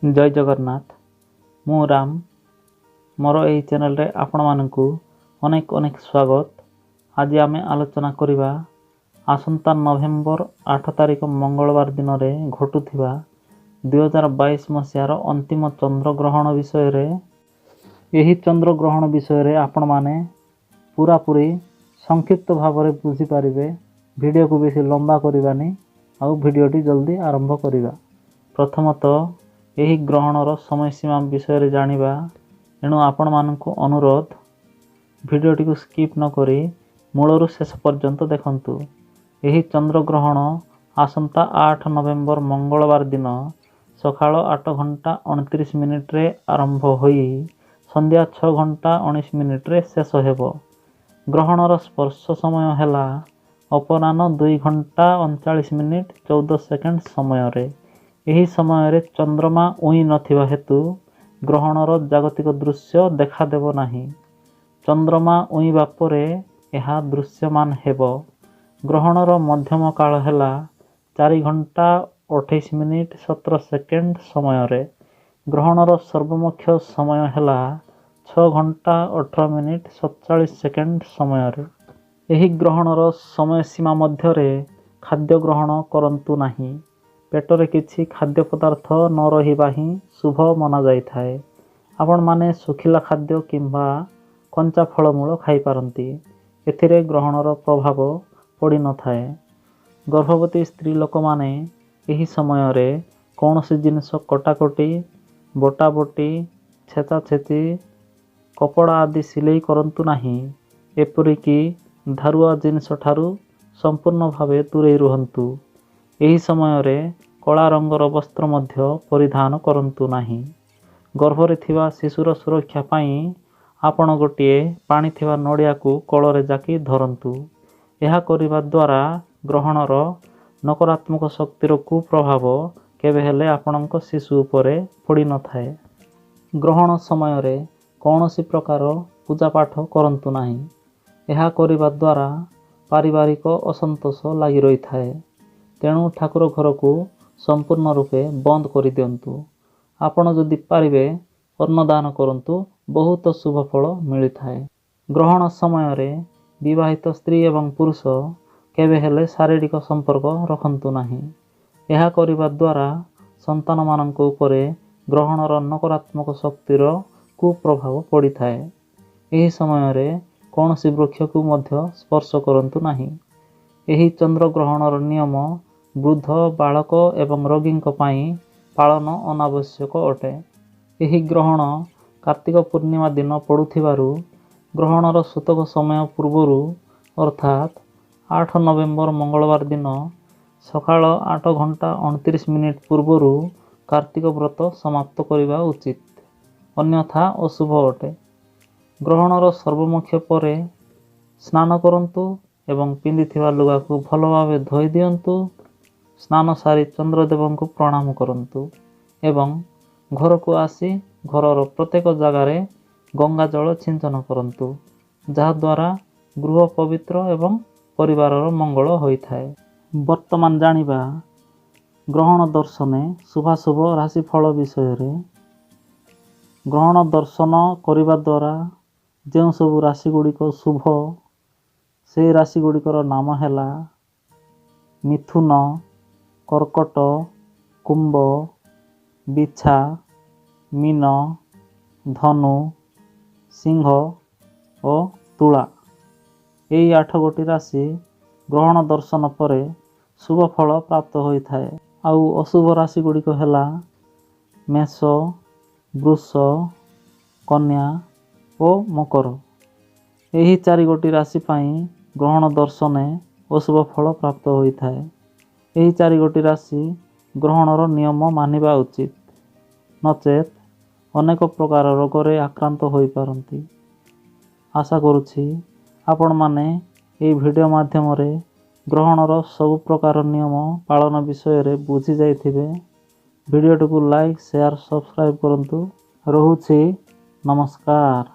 ଜୟ ଜଗନ୍ନାଥ। ମୁଁ ରାମ। ମୋର ଏହି ଚ୍ୟାନେଲରେ ଆପଣମାନଙ୍କୁ ଅନେକ ଅନେକ ସ୍ୱାଗତ। ଆଜି ଆମେ ଆଲୋଚନା କରିବା ଆସନ୍ତା ନଭେମ୍ବର 8 ତାରିଖ ମଙ୍ଗଳବାର ଦିନରେ ଘଟୁଥିବା 2022 ମସିହାର ଅନ୍ତିମ ଚନ୍ଦ୍ରଗ୍ରହଣ ବିଷୟରେ। ଏହି ଚନ୍ଦ୍ରଗ୍ରହଣ ବିଷୟରେ ଆପଣମାନେ ପୁରାପୁରି ସଂକ୍ଷିପ୍ତ ଭାବରେ ବୁଝିପାରିବେ। ଭିଡ଼ିଓକୁ ବେଶୀ ଲମ୍ବା କରିବାନି ଆଉ ଭିଡ଼ିଓଟି ଜଲ୍ଦି ଆରମ୍ଭ କରିବା। ପ୍ରଥମତଃ ଏହି ଗ୍ରହଣର ସମୟସୀମା ବିଷୟରେ ଜାଣିବା। ଏଣୁ ଆପଣମାନଙ୍କୁ ଅନୁରୋଧ, ଭିଡ଼ିଓଟିକୁ ସ୍କିପ୍ ନକରି ମୂଳରୁ ଶେଷ ପର୍ଯ୍ୟନ୍ତ ଦେଖନ୍ତୁ। ଏହି ଚନ୍ଦ୍ରଗ୍ରହଣ ଆସନ୍ତା 8 ନଭେମ୍ବର ମଙ୍ଗଳବାର ଦିନ ସକାଳ 8 ଘଣ୍ଟା 29 ମିନିଟ୍ରେ ଆରମ୍ଭ ହୋଇ ସନ୍ଧ୍ୟା 6 ଘଣ୍ଟା 19 ମିନିଟ୍ରେ ଶେଷ ହେବ। ଗ୍ରହଣର ସ୍ପର୍ଶ ସମୟ ହେଲା ଅପରାହ୍ନ 2 ଘଣ୍ଟା 39 ମିନିଟ୍ 14 ସେକେଣ୍ଡ ସମୟରେ। ଏହି ସମୟରେ ଚନ୍ଦ୍ରମା ଉଇଁ ନଥିବା ହେତୁ ଗ୍ରହଣର ଜାଗତିକ ଦୃଶ୍ୟ ଦେଖାଦେବ ନାହିଁ। ଚନ୍ଦ୍ରମା ଉଇଁବା ପରେ ଏହା ଦୃଶ୍ୟମାନ ହେବ। ଗ୍ରହଣର ମଧ୍ୟମ କାଳ ହେଲା 4 ଘଣ୍ଟା 28 ମିନିଟ୍ 17 ସେକେଣ୍ଡ ସମୟରେ। ଗ୍ରହଣର ସର୍ବମୋକ୍ଷ ସମୟ ହେଲା 6 ଘଣ୍ଟା 18 ମିନିଟ୍ 47 ସେକେଣ୍ଡ ସମୟରେ। ଏହି ଗ୍ରହଣର ସମୟସୀମା ମଧ୍ୟରେ ଖାଦ୍ୟ ଗ୍ରହଣ କରନ୍ତୁ ନାହିଁ। ପେଟରେ କିଛି ଖାଦ୍ୟ ପଦାର୍ଥ ନ ରହିବା ହିଁ ଶୁଭ ମନାଯାଇଥାଏ। ଆପଣମାନେ ଶୁଖିଲା ଖାଦ୍ୟ କିମ୍ବା କଞ୍ଚା ଫଳମୂଳ ଖାଇପାରନ୍ତି। ଏଥିରେ ଗ୍ରହଣର ପ୍ରଭାବ ପଡ଼ିନଥାଏ। ଗର୍ଭବତୀ ସ୍ତ୍ରୀ ଲୋକମାନେ ଏହି ସମୟରେ କୌଣସି ଜିନିଷ କଟାକଟି, ବଟାବଟି, ଛେଚାଛେଚି, କପଡ଼ା ଆଦି ସିଲେଇ କରନ୍ତୁ ନାହିଁ। ଏପରିକି ଧାରୁଆ ଜିନିଷ ଠାରୁ ସମ୍ପୂର୍ଣ୍ଣ ଭାବେ ଦୂରେଇ ରୁହନ୍ତୁ। ଏହି ସମୟରେ କଳା ରଙ୍ଗର ବସ୍ତ୍ର ମଧ୍ୟ ପରିଧାନ କରନ୍ତୁ ନାହିଁ। ଗର୍ଭରେ ଥିବା ଶିଶୁର ସୁରକ୍ଷା ପାଇଁ ଆପଣ ଗୋଟିଏ ପାଣି ଥିବା ନଡ଼ିଆକୁ କୋଳରେ ଜାକି ଧରନ୍ତୁ। ଏହା କରିବା ଦ୍ୱାରା ଗ୍ରହଣର ନକାରାତ୍ମକ ଶକ୍ତିର କୁପ୍ରଭାବ କେବେ ହେଲେ ଆପଣଙ୍କ ଶିଶୁ ଉପରେ ପଡ଼ିନଥାଏ। ଗ୍ରହଣ ସମୟରେ କୌଣସି ପ୍ରକାର ପୂଜାପାଠ କରନ୍ତୁ ନାହିଁ। ଏହା କରିବା ଦ୍ୱାରା ପାରିବାରିକ ଅସନ୍ତୋଷ ଲାଗି ରହିଥାଏ। ତେଣୁ ଠାକୁର ଘରକୁ ସମ୍ପୂର୍ଣ୍ଣ ରୂପେ ବନ୍ଦ କରିଦିଅନ୍ତୁ। ଆପଣ ଯଦି ପାରିବେ ଅନ୍ନଦାନ କରନ୍ତୁ, ବହୁତ ଶୁଭ ଫଳ ମିଳିଥାଏ। ଗ୍ରହଣ ସମୟରେ ବିବାହିତ ସ୍ତ୍ରୀ ଏବଂ ପୁରୁଷ କେବେ ହେଲେ ଶାରୀରିକ ସମ୍ପର୍କ ରଖନ୍ତୁ ନାହିଁ। ଏହା କରିବା ଦ୍ୱାରା ସନ୍ତାନମାନଙ୍କ ଉପରେ ଗ୍ରହଣର ନକାରାତ୍ମକ ଶକ୍ତିର କୁପ୍ରଭାବ ପଡ଼ିଥାଏ। ଏହି ସମୟରେ କୌଣସି ବୃକ୍ଷକୁ ମଧ୍ୟ ସ୍ପର୍ଶ କରନ୍ତୁ ନାହିଁ। ଏହି ଚନ୍ଦ୍ରଗ୍ରହଣର ନିୟମ ବୃଦ୍ଧ, ବାଳକ ଏବଂ ରୋଗୀଙ୍କ ପାଇଁ ପାଳନ ଅନାବଶ୍ୟକ ଅଟେ। ଏହି ଗ୍ରହଣ କାର୍ତ୍ତିକ ପୂର୍ଣ୍ଣିମା ଦିନ ପଡ଼ୁଥିବାରୁ ଗ୍ରହଣର ସୂତକ ସମୟ ପୂର୍ବରୁ, ଅର୍ଥାତ୍ 8 ନଭେମ୍ବର ମଙ୍ଗଳବାର ଦିନ ସକାଳ 8 ଘଣ୍ଟା 29 ମିନିଟ୍ ପୂର୍ବରୁ କାର୍ତ୍ତିକ ବ୍ରତ ସମାପ୍ତ କରିବା ଉଚିତ, ଅନ୍ୟଥା ଅଶୁଭ ଅଟେ। ଗ୍ରହଣର ସର୍ବମୋକ୍ଷ ପରେ ସ୍ନାନ କରନ୍ତୁ ଏବଂ ପିନ୍ଧିଥିବା ଲୁଗାକୁ ଭଲ ଭାବେ ଧୋଇ ଦିଅନ୍ତୁ। ସ୍ନାନ ସାରି ଚନ୍ଦ୍ରଦେବଙ୍କୁ ପ୍ରଣାମ କରନ୍ତୁ ଏବଂ ଘରକୁ ଆସି ଘରର ପ୍ରତ୍ୟେକ ଜାଗାରେ ଗଙ୍ଗା ଜଳ ଛିଞ୍ଚନ କରନ୍ତୁ, ଯାହାଦ୍ୱାରା ଗୃହ ପବିତ୍ର ଏବଂ ପରିବାରର ମଙ୍ଗଳ ହୋଇଥାଏ। ବର୍ତ୍ତମାନ ଜାଣିବା ଗ୍ରହଣ ଦର୍ଶନେ ଶୁଭାଶୁଭ ରାଶିଫଳ ବିଷୟରେ। ଗ୍ରହଣ ଦର୍ଶନ କରିବା ଦ୍ୱାରା ଯେଉଁ ସବୁ ରାଶି ଗୁଡ଼ିକ ଶୁଭ, ସେହି ରାଶି ଗୁଡ଼ିକର ନାମ ହେଲା ମିଥୁନ, କର୍କଟ, କୁମ୍ଭ, ବିଛା, ମୀନ, ଧନୁ, ସିଂହ ଓ ତୁଳା। ଏହି 8 ଗୋଟି ରାଶି ଗ୍ରହଣ ଦର୍ଶନ ପରେ ଶୁଭ ଫଳ ପ୍ରାପ୍ତ ହୋଇଥାଏ। ଆଉ ଅଶୁଭ ରାଶି ଗୁଡ଼ିକ ହେଲା ମେଷ, ବୃଷ, କନ୍ୟା ଓ ମକର। ଏହି 4 ଗୋଟି ରାଶି ପାଇଁ ଗ୍ରହଣ ଦର୍ଶନେ ଅଶୁଭ ଫଳ ପ୍ରାପ୍ତ ହୋଇଥାଏ। ଏହି 4 ଗୋଟି ରାଶି ଗ୍ରହଣର ନିୟମ ମାନିବା ଉଚିତ, ନଚେତ୍ ଅନେକ ପ୍ରକାର ରୋଗରେ ଆକ୍ରାନ୍ତ ହୋଇପାରନ୍ତି। ଆଶା କରୁଛି ଆପଣମାନେ ଏହି ଭିଡ଼ିଓ ମାଧ୍ୟମରେ ଗ୍ରହଣର ସବୁ ପ୍ରକାର ନିୟମ ପାଳନ ବିଷୟରେ ବୁଝି ଯାଇଥିବେ। ଭିଡ଼ିଓଟିକୁ ଲାଇକ୍, ସେୟାର, ସବସ୍କ୍ରାଇବ୍ କରନ୍ତୁ। ରହୁଛି, ନମସ୍କାର।